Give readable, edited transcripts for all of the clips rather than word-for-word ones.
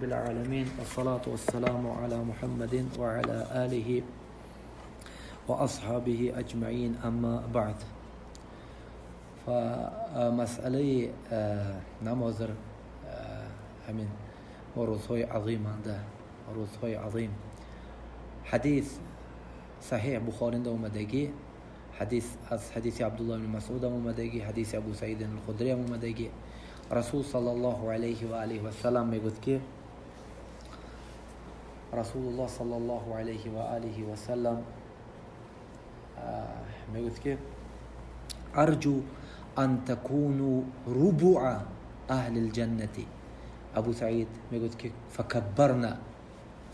رب العالمين والصلاة والسلام على محمد وعلى آله وأصحابه أجمعين أما بعد. فمسألة نمازر همین روزهای عظیم انده روزهای عظیم حدیث صحیح بخاری اومدگی حدیث از حدیث عبدالله بن مسعود اومدگی حدیث ابو سعید الخدری اومدگی رسول صلی الله علیه و آله و سلم میگفت که رسول الله صلی الله علیه و آله و سلم میگفت که ارجو ان تكونوا ربع اهل الجنه. ابو سعید میگفت که فكبرنا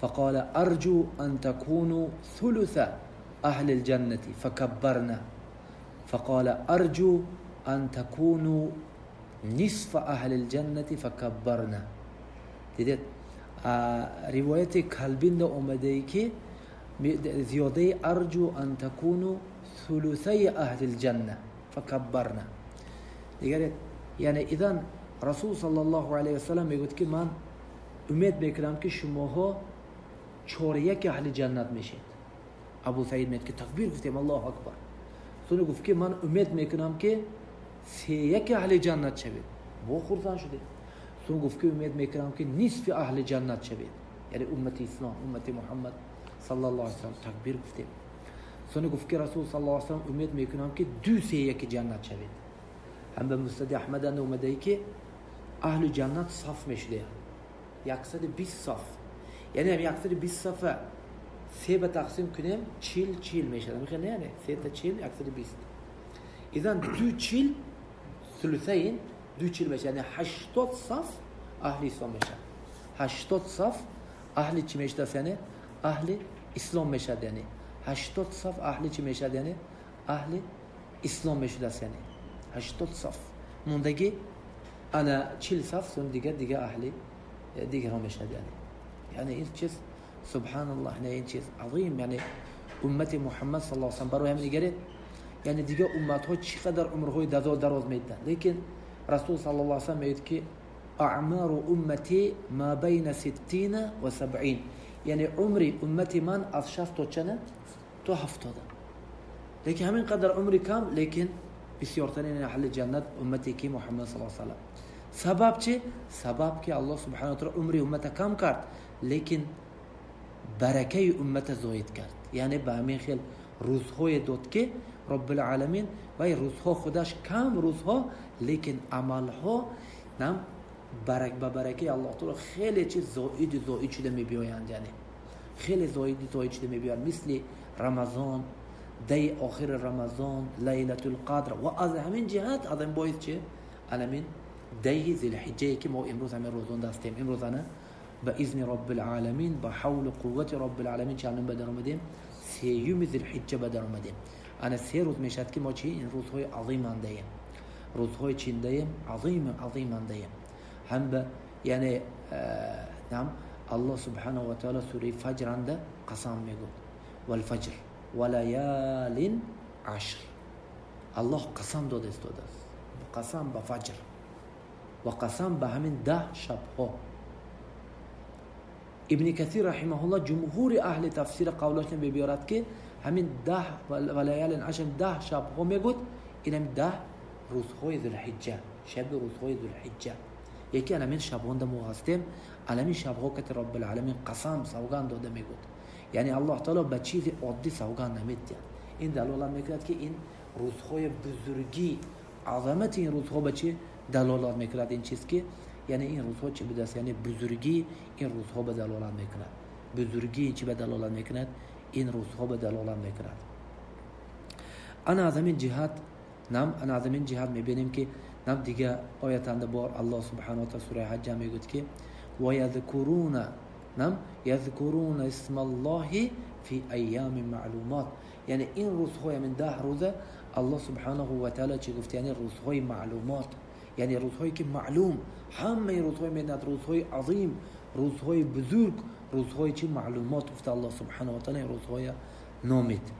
فقال ارجو ان تكونوا ثلث اهل الجنه فكبرنا فقال ارجو ان تكونوا نصف اهل الجنه فكبرنا. دیدید روایت کلبین اومده ای که زیاده ارجو ان تكونوا ثلثي اهل الجنه فكبرنا. دیگر یعنی اذن رسول صلی الله علیه و سلم میگفت که من امید میکنم که شماها 4-1 اهل جنت میشید. ابو سعید میگه که تکبیر گفتیم الله اکبر. سونو گفت که من امید میکنم که 3-1 اهل جنت شوید. با خرسان شده. سون گفت که امید میکنم که نصف اهل جنت شوید، یعنی امت اسلام، امت محمد صلی الله علیه و سلم. تکبیر گفتیم. سون گفت که رسول صلی الله علیه و سلم امید میکنم که 2-3-1 جنت شوید. هم به مسند احمد اومده ای که اهل جنت صف میشده 120 صف، یعنی 120 صفه 3 به تقسیم کنیم 40-40 میشه. میخوای نه نه 3 تا 40 120. اذا 2-40 ثلثین 2-40 میشه، یعنی 80 صف اهل اسلام میشه. 80 صف اهل چی میشه؟ یعنی اهل اسلام میشه. یعنی 80 صف اهل چی میشه؟ یعنی اهل اسلام میشه. یعنی 80 صف موندگی انا 40 صف سون دیگه اهل دیگه هم میشه. یعنی این چیز سبحان الله، نه این چیز عظیم. یعنی امت محمد صلی الله علیه و سلم برای هم دیگه، یعنی دیگه امت ها چقدر عمرهای دراز میدن، لیکن رسول صلی الله علیه و سلم میگه که اعمار امتی ما بین 60 و 70، یعنی عمری امتی من از 60 تا چند تا 70، لیکن همین قدر عمری کم، لیکن بسیارترین اهل جنت امتی که محمد صلی الله علیه و سلم. سبب چی؟ سبب که الله سبحانه و تعالی عمری امت کم کرد، لیکن برکه امت زاید کرد. یعنی به همین خیل روزهای داد که رب العالمین و روزها خودش کم روزها، لیکن عملها نم برک به برکه الله تعالی خیلی چیز زاید شده میبیایند، یعنی خیلی زاید شده میبیایند، مثل رمضان، دی آخر رمضان، لیلة القدر. و از همین جهت از این باعث چه؟ الامین دی ذی الحجه که ما امروز همین روزون هستیم. امروز انا به اذن رب العالمین، به حول قوت رب العالمین چند به در اومدیم؟ 3 ذی الحجه به در اومدیم. انا 3 روز میشد که ما چی؟ این روزهای عظیم اندهیم، روزهای چیندهیم؟ عظیم عظیم اندهیم. هم به یعنی نعم الله سبحانه و تعالی سوره فجر انده قسم میگو والفجر وليال عشر. الله قسم داده است، قسم به فجر و قسم به همین 10 شبها. ابن کثیر رحمه الله جمهور اهل تفسیر قولش میبیارد که همین 10 وليال عشر 10 شبها میگوید، این هم 10 روزهای ذوالحجه، شب روزهای ذوالحجه. یکی الامین شبها ما هستیم، الامین شبها که رب العالمین قسم سوگند داده میگوید. یعنی الله تعالی به چیز عادی سوگند نمیده. این دلالت میکند که این روزهای بزرگی، عظمت این روزها به چی دلالت میکند؟ این چیز که یعنی این روزها چی بوده است؟ یعنی بزرگی این روزها به دلالت میکند. بزرگی چی به دلالت میکند؟ این روزها به دلالت میکند. انا از همین جهت نم انا از همین جهت میبینیم که نم دیگه آیت انده بار الله سبحانه و تعالی سوره حج میگوید که و یذکرون نم یذکرون اسم الله فی ایام معلومات. یعنی این روزهای من 10 روزه الله سبحانه و تعالی چی گفت؟ یعنی روزهای معلومات، یعنی روزهایی که معلوم، همه روزهای میدند، روزهای عظیم، روزهای بزرگ، روزهای چی معلومات گفت الله سبحانه و تعالی روزهای نامید.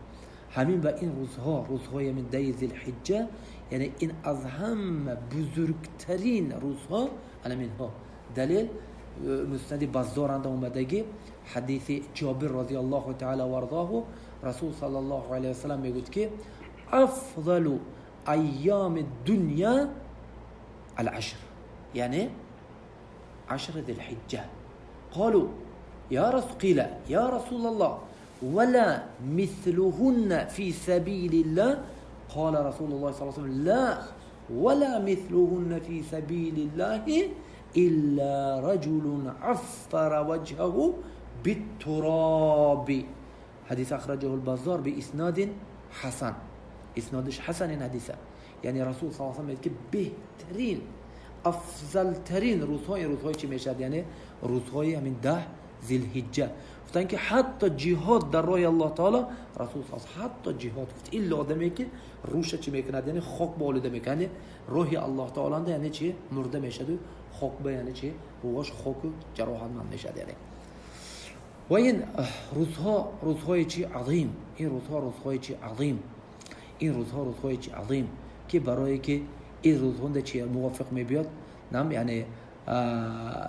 همین و این روزها، روزهای من 10 ذی الحجه، یعنی این از همه بزرگترین روزها الامین ها. دلیل Муснади Баззор анда омадагӣ, ҳадиси Ҷобир رضي الله تعالى وأرضاه, Расул صلى الله عليه وسلم мегӯяд, ки أفضل أيام الدنيا العشر, яъне عشر ذي الحجة. قالوا يا رسول قيل يا رسول الله ولا مثلهن في سبيل الله؟ قال رسول الله صلى الله عليه وسلم: لا ولا مثلهن في سبيل الله إلا رجل عفر وجهه بالتراب. حديث أخرجه البزار بإسناد حسن. Иснодиш ҳасан ин ҳадиса. Яъне Расул صلى الله عليه, ки беҳтарин, афзалтарин рӯзҳо ин рӯзҳои чӣ мешавад? Яъне рӯзҳои ҳамин 10 Зилҳиҷҷа. Гуфтанд, ки ҳатто ҷиҳод дар роҳи Аллоҳ таоло, Расул ҳатто ҷиҳод гуфт, илло одаме, ки рӯша чӣ мекунад? Яъне хок ба олида мекунад, яъне роҳи Аллоҳ таоланда, яъне чи, мурда мешаду хок ба, яъне чи, рӯҳош хоку ҷароҳатманд мешавад. Яъне ва ин рӯзҳо рӯзҳои чи азим, ин рӯзҳо рӯзҳои чи азим, ин рӯзҳо рӯзҳои чи азим, ки барое ки ин рӯзҳонда чи мувофиқ мебиёд, нам, яъне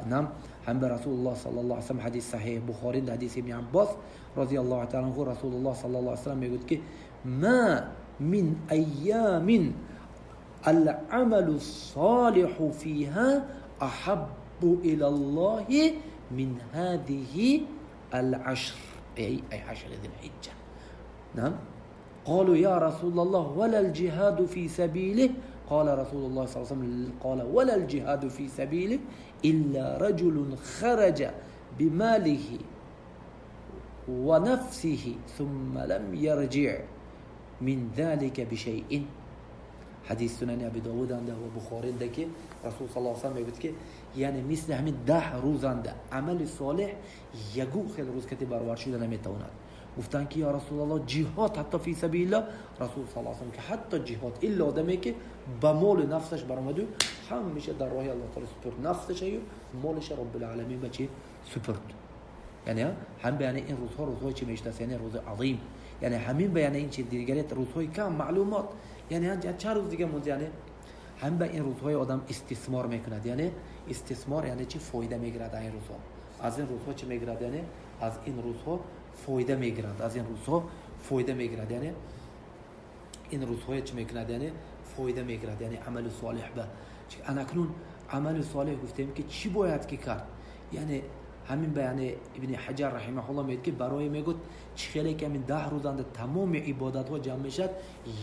нам ҳам ба Расулуллоҳ صلى الله عليه وسلم, ҳадис Саҳеҳ Бухорӣ, ҳадиси Ибни Аббос رضي الله تعالى عنه, Расулуллоҳ صلى الله عليه وسلم мегӯяд, ки ما من أيام العمل الصالح فيها أحب إلى الله من هذه العشر, أي عشر ذي الحجة. نعم. قالوا يا رسول الله ولا الجهاد في سبيله؟ قال رسول الله صلى الله عليه وسلم: قال ولا الجهاد في سبيله إلا رجل خرج بماله ونفسه ثم لم يرجع من ذلك بشيء. Ҳадис Сунани Аби Довуданда ва Бухоринда, ки Расул صلى الله عليه وسلم мегӯяд, ки яъне мисли ҳамин 10 рӯзанда амали солеҳ ягон хел рӯз кати баробар шуда наметавонад. Гуфтанд, ки ё Расулаллоҳ, ҷиҳод ҳатто في سبيل الله? Расул صلى الله عليه وسلم, ки ҳатто ҷиҳод, илло одаме, ки ба моли нафсаш баромаду ҳамеша дар роҳи Аллоҳ таоло супурд нафсашаю молиша رب العالمين ба чи супурд. Яъне ҳам ба, яъне ин рӯзҳо рӯзҳои чи мешудааст? Яъне рӯзи азим. Яъне ҳамин ба, яъне ин чи дигаре рӯзҳои кам маълумот, яъне чанд рӯз дига монд. Яъне ҳам ба ин рӯзҳои одам истисмор мекунад. Яъне истисмор яъне чи? Фоида мегирад аз ин рӯзҳо. Аз ин рӯзҳо чӣ мегирад? Яъне аз ин рӯзҳо фоида мегирад, аз ин рӯзҳо фоида мегирад. Яъне ин рӯзҳое чӣ мекунад? Яъне фоида мегирад, яъне амали солеҳ ба. Анакнун амали солеҳ гуфтем, ки чӣ бояд ки кард? Яъне ҳамин ба, яъне Ибни Ҳаҷар رحمه الله мегӯяд, ки барои мегӯд, чӣ хеле ки ҳамин 10 рӯзанда тамоми ибодатҳо ҷамъ мешавад,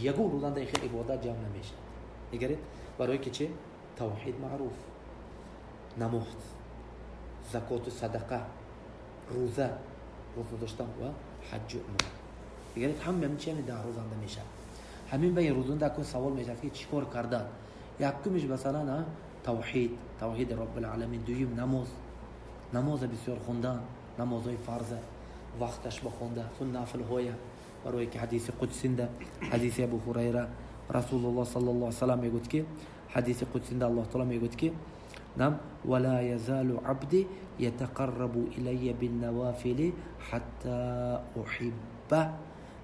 ягон рӯзанда хел ибодат ҷамъ намешавад. Нигаред, барои ки чи? Тавҳид, маъруф, намоз, закоту садақа, рӯза, рӯза доштан ва ҳаҷҷу умра. Нигаред, ҳама ҳамин чи ҳамин 10 рӯзанда мешавад. Ҳамин ба ин рӯзанда акун савол мешавад, ки чӣ кор кардан? Якумиш, масалан, тавҳид, тавҳиди رب العالمين. Дуюм, намоз, намоза бисёр хондан, намозҳои фарза вақташ ба хонда, сун нафлҳоя. Барое ки ҳадиси қудсинда, ҳадиси Абу Ҳурайра, Расулуллоҳ صلى الله عليه وسلم мегӯяд, ки ҳадиси қудсинда Аллоҳ таоло мегӯяд, ки нам ولا يزال عبدي يتقرب إلي بالنوافل حتى أحبه.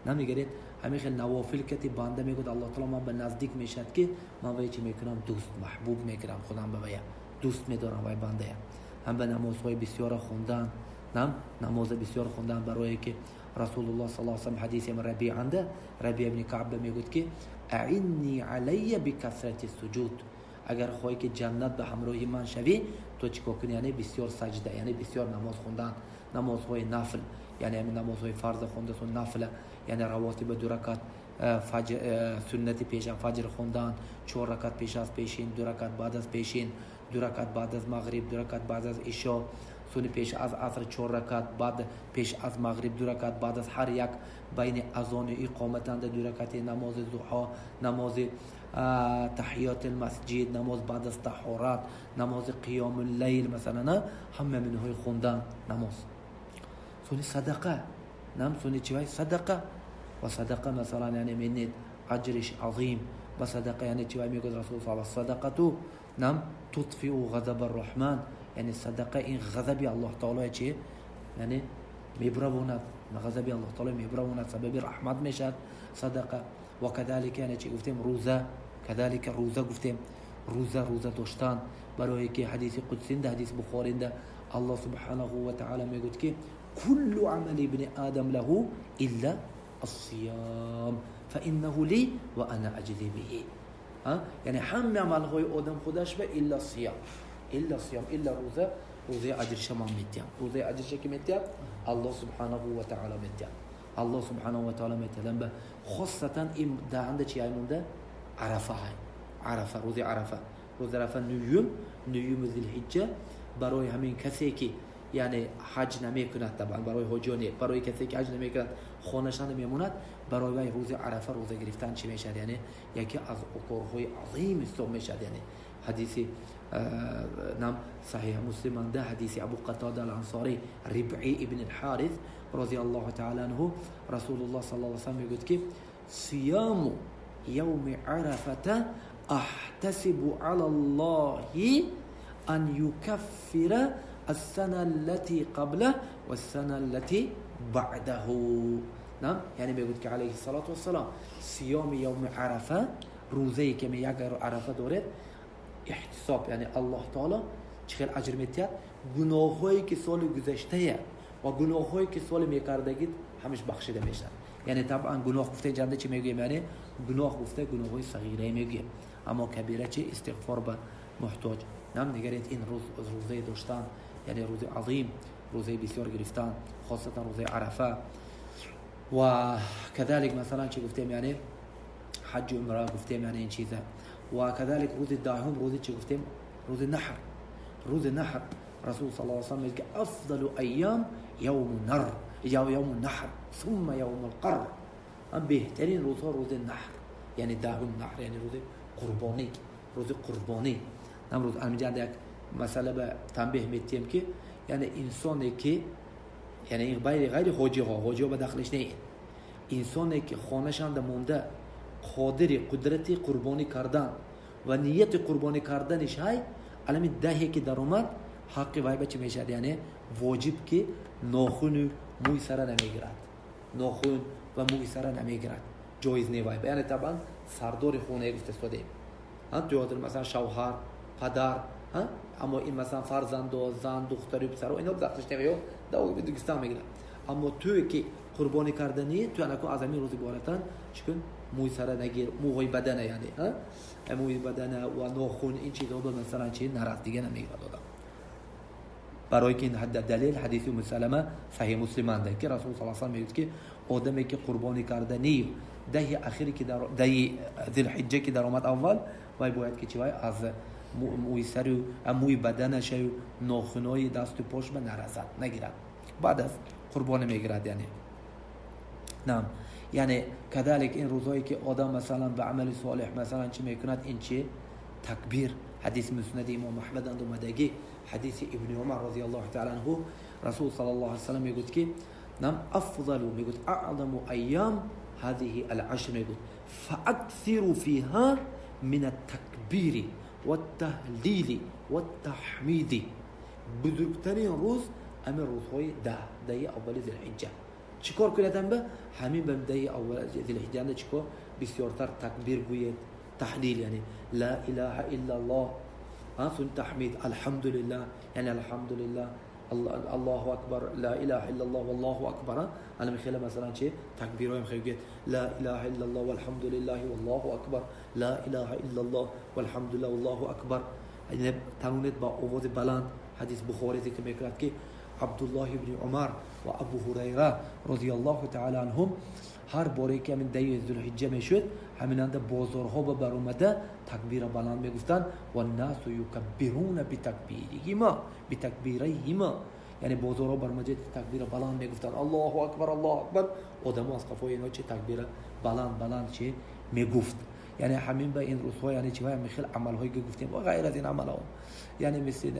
Намегаред, ҳамин хел навофил кати банда, мегӯяд Аллоҳ таоло, ман ба наздик мешавад, ки ман вай чӣ мекунам? Дӯст, маҳбуб мекунам худам, ба вая дӯст медорам вай бандая. Ҳам ба намозҳои бисёра хондан, нам намоза бисёр хондан. Барое ки Расулуллоҳ صلى الله عليه وسلم ҳадиси Рабианда, Рабия ибни Каъба мегӯяд, ки أعني علي بكثرة السجود. Агар хоҳӣ, ки ҷаннат ба ҳамроҳи ман шавӣ, то чӣ кор кунӣ? Яъне бисёр саҷда, яъне бисёр намоз хондан, намозҳои нафл, яъне ҳамин намозҳои фарза хонда, сун нафла, яъне равотиба, ду ракат фаҷр, суннати пеш аз фаҷр хондан, чор ракат пеш аз пешин, ду ракат баъд аз пешин, ду ракат баъд аз мағриб, ду ракат баъд аз ишо, суни пеш аз аср чор ракат, баъд пеш аз мағриб ду ракат, баъд аз ҳар як байни азону иқоматанда ду ракати намози зуҳо, намози تحية المسجد, намоз баъд аз таҳорат, намози قيام الليل, масалан, ҳама минҳои хондан намоз. Суни садақа, нам суни чи вай садақа ва садақа, масалан, яъне менед аҷриш азим ба садақа. Яъне чи вай мегӯяд Расул: الصدقة нам تطفئ غضب الرحمن. Яъне садақа ин ғазаби Аллоҳ таоло чи, яъне мебравонад, ғазаби Аллоҳ таоло мебравонад, сабаби раҳмат мешавад садақа. Ва كذلك, яъне чи гуфтем? Рӯза, كذلك рӯза гуфтем, рӯза, рӯза доштан. Барое ки ҳадиси қудсинда, ҳадиси Бухоринда, Аллоҳ субҳанаҳу ва таъала мегӯяд, ки كل عمل ابن آدم له إلا الصيام فإنه لي وأنا أجزي به. Яъне ҳама амалҳои одам худаш ба إلا الصيام, إلا الصيام, илла рӯза. Рӯзаи аҷриша ман метиҳам. Рӯзаи аҷриша ки метиҳад? Аллоҳ субҳанаҳу ва таъала метиҳад. Аллоҳ субҳанаҳу ва таъала метиҳад. Ба хосатан ин даҳанда чи ай монда? Арафа ҳай, Арафа, рӯзи Арафа. Рӯзи Арафа 9-юми Зилҳиҷҷа. Барои ҳамин касе ки, яъне, ҳаҷ намекунад, табан барои ҳоҷиё не, барои касе ки ҳаҷ намекунад, хонаша намемонад, барои вай рӯзи Арафа рӯза гирифтан чӣ мешавад? Яъне яке аз корҳои азим ҳисоб мешавад. Яъне ҳадиси нам Саҳиҳ Муслиманда, ҳадиси Абу Қатода ал Ансорӣ, Рибъи ибн Алҳарис розиаллоҳу таала анҳу, Расулуллоҳ саллаллоҳу алайҳи васаллам мегӯяд, ки صيام يوم عرفة أحتسب على الله أن يكفر السنة التي قبله والسنة التي بعده. نعم, яъне мегӯяд, ки алайҳи салоту вассалом, صيام يوم عرفة, рӯзае ки як Арафа доред, иҳтисоб, яъне Аллоҳ таоло чӣ хел аҷр метиҳад? Гуноҳҳое ки соли гузаштая ва гуноҳҳое ки соли мекардагид, ҳамаш бахшида мешавад. Яъне табъан гуноҳ гуфта ҷанда чӣ мегӯем? Яъне гуноҳ гуфта гуноҳҳои сағирае мегӯем, аммо кабира чи истиғфор ба муҳтоҷ. Нам нигаред, ин рӯз рӯзае доштан, яъне рӯзи азим, рӯзаи бисёр гирифтан, хосатан рӯзаи Арафа. Ва كذلك масалан чӣ гуфтем? Яъне ҳаҷҷу умра гуфтем, яъне ин чиза. Ва كذلك рӯзи 10-ум, рӯзи чӣ гуфтем? Рӯзи наҳр. Рӯзи наҳр Расул صلى الله عليه وسلم мегӯяд ки أفضل الأيام يوم النر, يوم النحر ثم يوم القر. Беҳтарин рӯзҳо рӯзи наҳр, яъне 10-ум наҳр, яъне рӯзи қурбонӣ. Рӯзи қурбонӣ нам рӯз амиҷа як масъала ба танбеҳ метиҳем, ки яъне инсоне ки, яъне ғайри ҳоҷиҳо, ҳоҷиҳо ба дахлиш не, инсоне ки хонашанда монда, қодири қудрати қурбонӣ кардан ва нияти қурбонӣ карданиш ҳай, алами даҳе ки даромад, ҳаққи вай ба чӣ мешавад? Яъне воҷиб, ки нохуну мӯи сара намегирад, нохун ва мӯи сара намегирад, ҷоиз не вай. Яъне табан сардори хонае гуфта истодем, ту ҳозир масалан шавҳар, падар, аммо ин масалан фарзандо, зан, духтару писаро, ино дахлиш не, ё дагистан мегирад. Аммо туе ки қурбонӣ карданӣ, ту анаку аз ҳамин рӯз иборатан чӣ кун? Мӯи сара нагир, мӯҳои бадана, яъне мӯи бадана ва нохун, ин чизҳо ба масалан чи нараз, дига намегирад одам. Барои ки далел ҳадиси Уми Салама, Саҳиҳ Муслиманда, ки Расул с салам мегӯяд, ки одаме ки қурбонӣ карданӣ, даҳи ахире ки даҳи Зилҳиҷҷа ки даромад аввал, вай бояд ки чи вай аз мӯи сару мӯи баданашаю нохунои дасту пош ба наразад, нагирад, баъд аз қурбонӣ мегирад. Яъне нам, яъне كذلك ин рӯзҳое ки одам масалан ба амали солеҳ масалан чӣ мекунад? Ин чи такбир, ҳадиси Муснади Имом Аҳмад андомадагӣ, ҳадиси Ибни Умар розиаллоҳу таала анҳу, Расул саллаллоҳу алайҳи васаллам мегӯяд, ки нам أفضل, мегӯяд, أعظم الأيام هذه العشر, мегӯяд, فأكثروا فيها من التكبير والتهليل والتحميد. Бузургтарин рӯз ҳамин рӯзҳои 10, 10-и аввали Зилҳиҷҷа. Чӣ кор кунед? Ҳамба ҳамин ба 10-и аввали Зилҳиҷҷа чӣ кор? Бисёртар такбир гӯед, таҳлил, яъне لا إله إلا الله, ثم таҳмид, алҳамдулиллаҳ, яъне алҳамдулиллаҳ, الله أكبر, لا إله إلا الله والله أكبر. Ана хеле масалан чи такбирҳоям хеле гӯед: لا إله إلا الله والحمد لله والله أكبر, لا إله إلا الله والحمد لله والله أكبر. Танонед ба овози баланд. Ҳадис Бухорӣ зикр мекунад, ки Абдуллоҳ ибни Умар ва Абу Ҳурайра розиаллоҳу таала анҳум ҳар боре ки ҳамин 10-и Зулҳиҷҷа мешуд, ҳаминанда бозорҳо ба баромада такбира баланд мегуфтанд. والناس يكبرون بتكبيرهما, بتكبيريهما. Яъне бозорҳо баромада такбира баланд мегуфтанд: الله أكبر, الله أكبر. Одамо аз қафои ино чи такбира баланд баланд чи мегуфт. Яъне ҳамин ба ин рӯзҳо, яъне чи ҳамин хел амалҳое ки гуфтем ва ғайр аз ин амалҳо, яъне мисли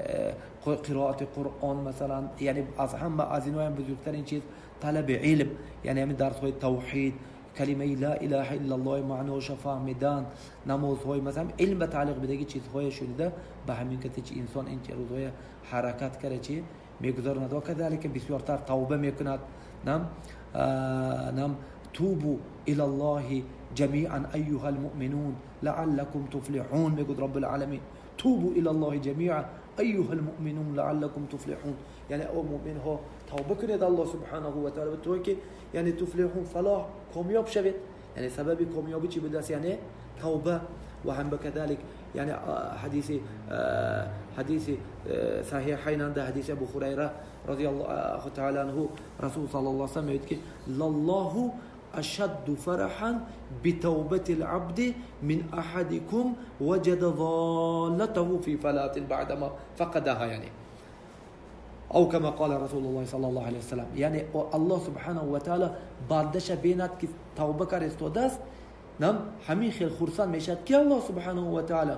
қироати Қуръон масалан, яъне аз ҳама аз иноям бузургтарин чиз талаби илм, яъне ҳамин дарсҳои тавҳид, калимаи لا إله إلا الله маъноша фаҳмидан, намозҳои масалан илм ба тааллуқ бидаги чизҳое шунида, ба ҳамин кати чи инсон ин рӯзҳоя ҳаракат кара чи мегузаронад. Ва كذلك бисёртар тавба мекунад. Нам توبوا إلى الله جميعا أيها المؤمنون لعلكم تفلحون, мегӯд Раббулъаламин. توبوا إلى الله جميعا. أيها المؤمنون لعلكم تفلحون. یعنی او مؤمن ها توبه کنید الله سبحانه و تعالی تو که یعنی تفلحون فلاح کامیاب شوید. یعنی سبب کامیابی چی بوده است؟ یعنی توبه. و هم بكذلك یعنی حدیث صحیحین عند حدیث ابو هریره رضی الله تعالی عنه رسول صلی الله علیه و سلم میگه که لله أشد فرحا بتوبة العبد من أحدكم وجد ضالته في فلاة بعدما فقدها. يعني أو كما قال رسول الله صلى الله عليه وسلم. یعنی الله سبحانه و تعالی بندش بیند که توبه کرد استادست نم همین خیلی خرسند میشد که الله سبحانه و تعالی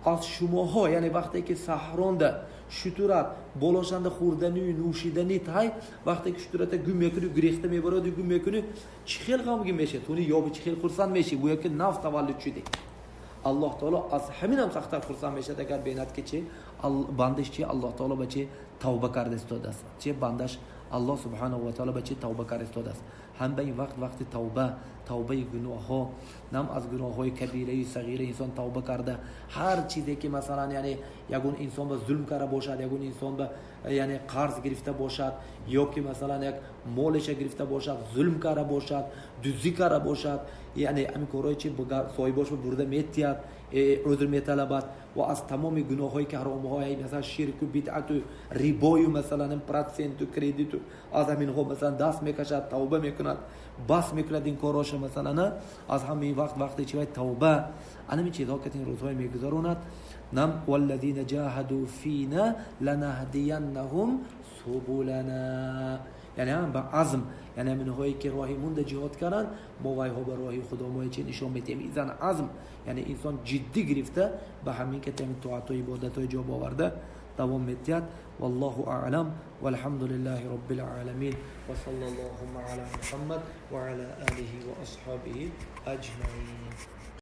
از شماها یعنی وقتی که صحرانده شتورت болошанда хӯрданию нӯшиданӣ тай вақте ки шутурата гум мекунӣ гирехта мебароди гум мекунӣ чӣ хел ғамгин мешавед туни ёби чӣ хел хурсанд мешӣ гӯё ки нав таваллуд шудӣ. Аллоҳ таоло аз ҳаминам сахттар хурсанд мешавад агар бинад ки чи бандаш чи Аллоҳ таоло ба чи тавба карда истодааст, чи бандаш Аллоҳ субҳанаҳу ва таоло ба чи тавба карда истодааст. Ҳам ба ин вақт вақти тавба, тавбаи гуноҳҳо, нам аз гуноҳҳои кабираи сағира инсон тавба карда, ҳар чизе ки масалан яъне ягон инсон ба зулм карда бошад, ягон инсон ба яъне қарз гирифта бошад ё ки масалан як молеша гирифта бошад, зулм карда бошад, дуздӣ карда бошад, яъне ҳамин корҳое чи соҳибошро бурда метиҳад, узр металабад ва аз тамоми гуноҳҳое ки ҳаромҳое масалан ширку бидъату рибою масалан проценту кредиту аз ҳаминҳо масалан даст мекашад, тавба мекунад, бас мекунад ин корҳоша масалан аз ҳамин вақт вақте чи вай тавба анамин чизҳо ки ин рӯзҳое мегузаронад. Нам валлазина ҷаҳаду фина ланаҳдияннаҳум субулана. یعنی هم به عزم یعنی همینهایی که راهی مونده جهاد کردن ما وایها به راهی خدا ما چه نشان میتیم. ایزن عزم یعنی انسان جدی گرفته به همین که تیم طاعت و عبادت های جواب آورده دوام میتید. والله اعلم والحمد لله رب العالمین و صلی اللهم علی محمد و علی آله و اصحابه اجمعین.